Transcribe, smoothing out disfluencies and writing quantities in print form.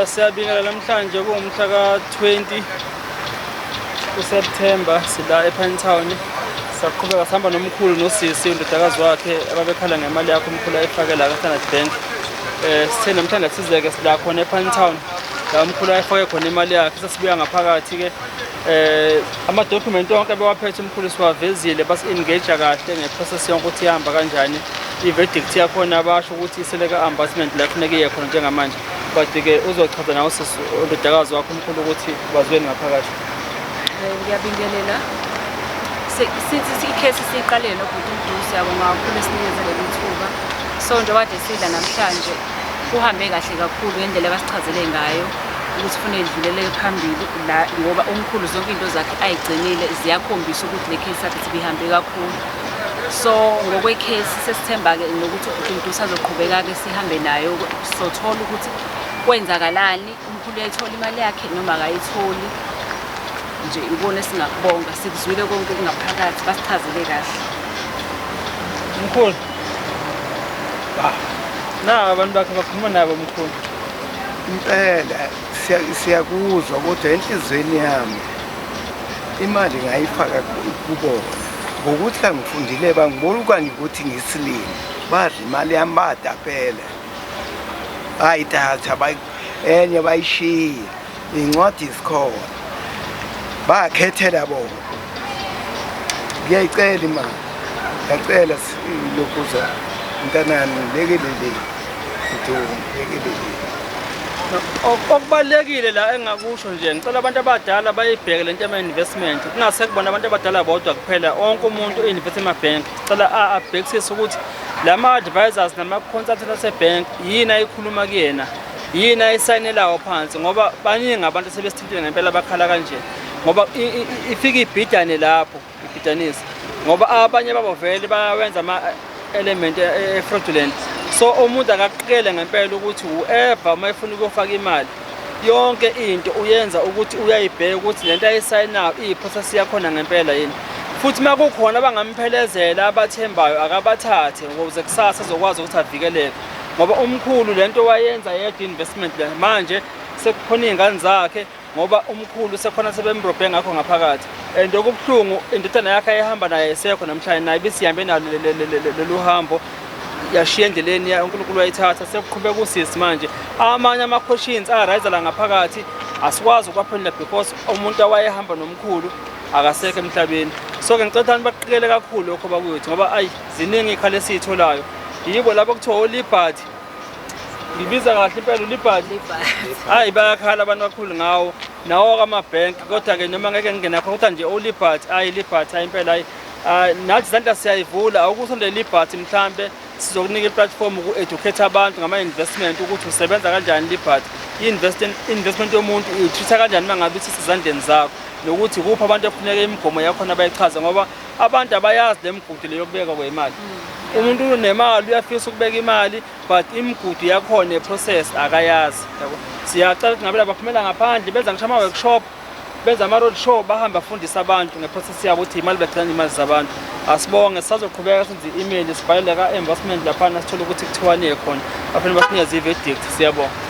Siyabingelela namhlanje kuwumhla ka-20 uSeptember, sila ePinetown. Saqhubeka sihamba nomkhulu nosisi undodakazi wakhe ababekhala ngemali yakho umkhulu ayifake la ka-Standard Bank. Sithe namhlanje sizeke sila khona ePinetown la umkhulu ayifake khona imali yakhe. Sesibuya ngaphakathi ke, ama-document onke abewaphethe umkhulu siwavezile, basi-engage kahle nge-process yonke ukuthi ihamba kanjani. I-verdict yakhona basho ukuthi isele ka-ombudsman la kufuneka iye khona njengamanje, but-ke uzochaza nawe usisi undodakazi wakho umkhulu ukuthi bazweni ngaphakathi. Ngiyabingelela. Sithi ikhesi siyiqalele nobhuti uMdu, siyabonga kakhulu esinikeze leli thuba. So njengoba kade sidla namhlanje, kuhambe kahle kakhulu ngendlela abasichazele ngayo ukuthi fune idluleleke phambili la, ngoba umkhulu zonke into zakhe ayigcinile ziyakhombisa ukuthi le case yakhe sibihambe kakhulu. So ngokwekhesi sesithemba-ke nokuthi ubhuti uMdu usazoqhubeka-ke sihambe nayo, sothola ukuthi kwenzakalani, umkhulu uyayithola imali yakhe noma akayitholi. Nje ikona esingakubonga, sikuzwile konke okungaphakathi, basichazele kahle. Mkhulu, na abantu bakhe bakhuluma nabo mkhulu. Impela siyakuzwa, kodwa enhliziyweni yami imali ngayifaka kubona ngokuthi angifundile, bangibona kanje ukuthi ngisilima, badla imali yami badapela, bayithatha enye bayishiya, iy'ncwadi zikhona, bakhethela bona. Ngiyayicela imali, ngiyacela lokhuza mntanami, ngilekelele, ngilekelele. Okubalulekile la engakusho nje, ngicela abantu abadala bayibheke lento yama-investment, kungase kubona abantu abadala bodwa kuphela, wonke umuntu o-invest emabhenki sicela abhekisise ukuthi lama-advisors nama-consultant asebhenki yini ayikhuluma kuyena, yini ayisayinelayo phansi, ngoba baningi abantu asebesithintile ngempela bakhala kanje, ngoba ifike ibhidane lapho ibhidanise, ngoba abanye babo vele bayawenza ama-element e-fraudulent. So umuntu akaqikele ngempela ukuthi whoever uma efuna ukuyofaka imali, yonke into uyenza ukuthi uyayibheka ukuthi lento ayisayinayo iyi-process yakhona ngempela yini, futhi uma kukhona abangamphelezela abathembayo akabathathe ukuze kusasa azokwazi ukuthi avikeleke, ngoba umkhulu lento wayenza yedwa investment le, manje sekukhona iy'ngane zakhe, ngoba umkhulu sekhona sebemrobhe ngakho ngaphakathi. And okubuhlungu, indodana yakhe ayehamba naye esekho namhlanje, naye bisihambe nalo lolu hambo, yashiya endleleni, uNkulunkulu wayithatha. Sekuqhubeka usisi manje, amanye ama-questions a-rise la ngaphakathi asikwazi ukuwaphendula because umuntu awayehamba nomkhulu akasekho emhlabeni. So-ke ngicela ukuthi baqikele kakhulu lokho bakuyothi, ngoba ayi ziningi iy'khala esiy'tholayo, yibo labo kuthiwa oLiberty, ngibiza kahle impela uLiberty, hayi bayakhala abantu kakhulu ngawo nawo amabhenki, kodwa-ke noma ngeke ngingene khona, kodwa nje oLiberty, ayi Liberty, ayi impela, ayi nathi izandla siyayivula, awukusondela Liberty, mhlambe sizokunika i-platform uku-educate abantu ngama-investment ukuthi usebenza kanjani Liberty, i-investment yomuntu uyi-treat-a kanjani uma ngabe isisezandleni zakho, nokuthi kuphi abantu ekufuneka imigomo yakhona bayichaze, ngoba abantu abayazi le migudu le yokubekwa kwemali. Umuntu unemali uyafisa ukubeka imali, but imigudu yakhona ne-process akayazi, yabo. Siyacela ukuthi ngabe baphumela ngaphandle benza ngisho ama-workshop, benza ama-road show, bahambe bafundise abantu nge-process yabo ukuthi imali begcina imali zabantu. Asibonge, sisazoqhubeka senze i-email, sibhalele ka-ombudsman laphana, sithole ukuthi kuthiwani khona, bafanele basinikeze i-verdict. Siyabonga.